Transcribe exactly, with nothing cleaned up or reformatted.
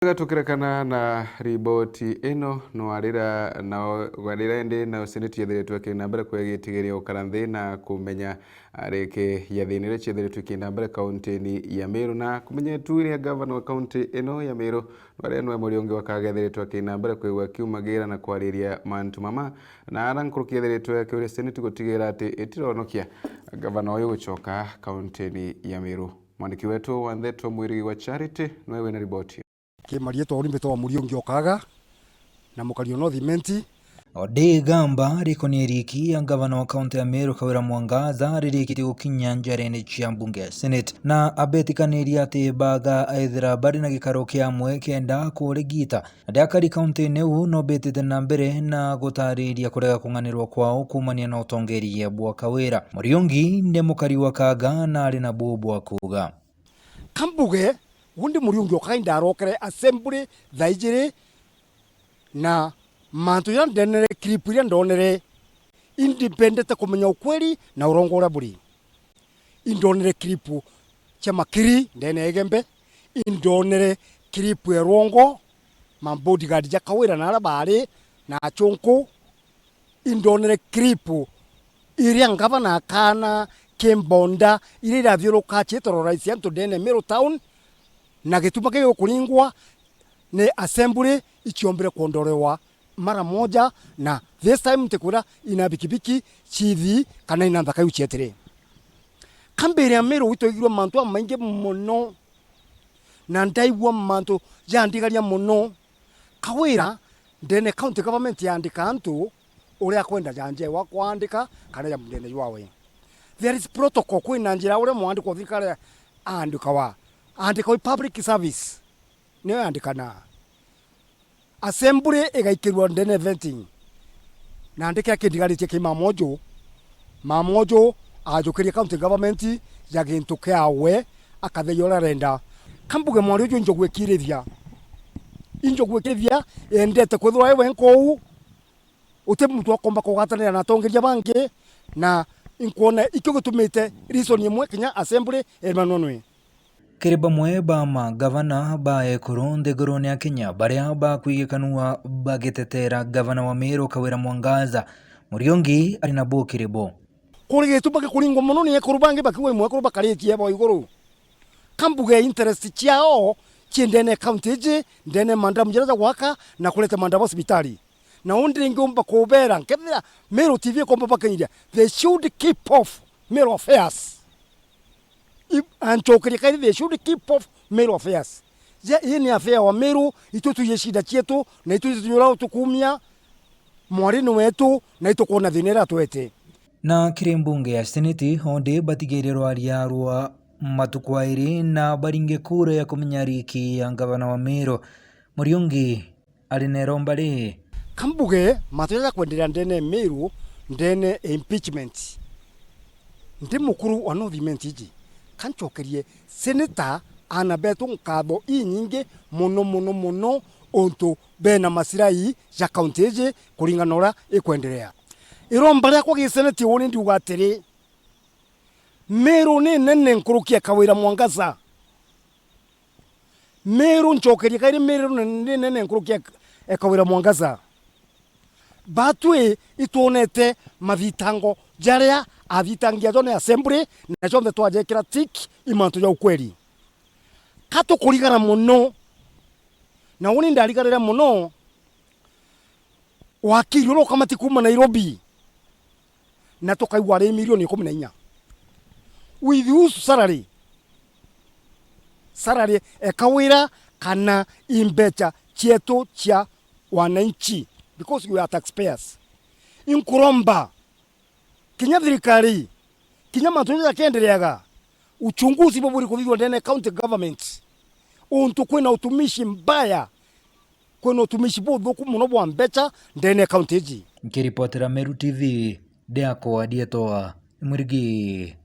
Wega, tukirekana na riboti ino, nwarira nao, warira indi nao seneti yethiritwe akiri na mbere kwigitigiria gukara nthi na kumenya, ah, riki ya thina iria ciethiritwe ikienda mbere kauntini ya Meru, na kumenya itu iria gavana wa kaunti ino ya Meru, nwarira nwe Muriungi Okaga ethiritwe akiri na mbere kwigua akiumagira na kwariria mantu mama, na ara nkuruki ethiritwe akiuria seneti gutigira ati itironokia gavana uyu gucoka kauntini ya Meru. Mwandiki wetu wa ndeto Mwirigi wa Charity nwe wina riboti. Kimarietwa uri mbitwa wa Muriungi Okaga na mukari o North Imenti. Odigamba rikonie riki ya gavana wa kaunti ya Meru Kawira Mwangaza ririkitie gukinya njarene cia mbunge ya Senate, na abetikaniria ati baga ethira bari na gikaro kia amwe kenda kurigita. Aria akari kaunti-ini iu no betite na mbere na gutariria kurega kung'anirwa kwao kuumania na utongeria bwa Kawira. Muriungi ni mukari wa Kaga na ari na buu bwa kuuga. Ka mbuge, undi Muriungi Okaga indarokere assembly thaa ijiri, na mantu jaria ndenere, clip iria ndonere, independent kumenya ukweli na urongo uria buri. Indonere clip cia makiri ndene ya Igembe, indonere clip ya Rwongo, ma bodyguard ja Kawira na aria baari na achunku, indonere clip iria ngavana akaana kimbonda iria irathiuruka ciitorora cia antu ndene Meru town, na gituma kiu kuringwa ni assembly iciombire kuondorewa mara moja, na this time ntikwira ina bikibiki cithi kana ina nthaka iu cietire. Ka mbere ya Meru itwaigirwe mantu amaingi mono, na ndaigua mantu jandigaria mono. Kawira ndene county government yaandika antu uria akwenda janje wa kwaandika kana ja mundene jwawe. There is protocol, kwina njira uria mwandiko wa thirikari aandikawa. Aandikawa public service niyo yaandikana. Assembly igaikirwa ndene vetting. Na ndike akindigaritie ki Mamojo. Mamojo ajukirie county government ja gintu kiawe, akatheria uria arenda. Ka mbuge mwari uju injogwikirithia. Injogwikirithia, endete kwithirwa ewe nkou. Uti muntu akomba kugatanira na atongeria bangi, na inkwona ikio gitumite reason imwe kinya assembly emanonwe. Kiri bamwe ba magavana ba ekuru nthigurune ya Kenya baria bakwigikanua bagitetera gavana wa Meru Kawira Mwangaza, Muriungi ari na bukiri bo. Kuri gituma gikuringwa mono ni ekuru bangi bakiwa imwe ekuru bakaritie bo iguru. Ka mbuge interest ciao ci ndene county iji, ndene mandamu jaria ja gwaka na kurete mandamu cibitari. Na undi ringi umba kubera, nkethira Meru T V ikomba bakinyiria, they should keep off Meru affairs. I-, ancokeria kairi, they should keep off Meru affairs. Ja, ii ni affair wa Meru, itu tuije shida cietu, na itu tuije uria tukumia mwarini wetu, na itukwona thina iria atwete. Na kiri mbunge ya Seneti, ondi batigire rwaria rwa matuku airi na baringe kura ya kumenya riki ya ngavana wa Meru. Muriungi ari na iromba ri. Ka mbuge, mantu jaja kwenderea ndene Meru, ndene ya impeachment. Ndi mukuru wa North Imenti iji, ka ncokerie senator ana betu nkatho inyingi mono, mono, mono, untu bena masirai ja county iji kuringana na uria ikwenderea. Iromba riakwa gi seneti uni ndiuga atiri, Meru ni nene nkuruki ya Kawira Mwangaza. Meru, ncokerie kairi, Meru ni nene nkuruki ya Kawira Mwangaza. Batwi itwonete mathitango jaria athitangia jo ni assembly, na jonthe twajekira tick i mantu ja ukweli. Ka tukurigara mono, na uni ndarigarira mono, wakiri uria ukamati kuuma Nairobi, na tukaigua ari milioni ikumi na inya. With whose salary? Salary e Kawira kana i mbecha cietu cia wananchi? Because we are taxpayers. Inkuromba, kinya thirikari, kinya mantu jaja jakiendereaga, uchunguzi buburi kuthithwa ndene county government. Untu kwina utumishi mbaya, kwina utumishi buthuku mono bwa mbecha ndene county iji. Nkiripotera Meru T V, ndiakwa ndietwa Mwirigi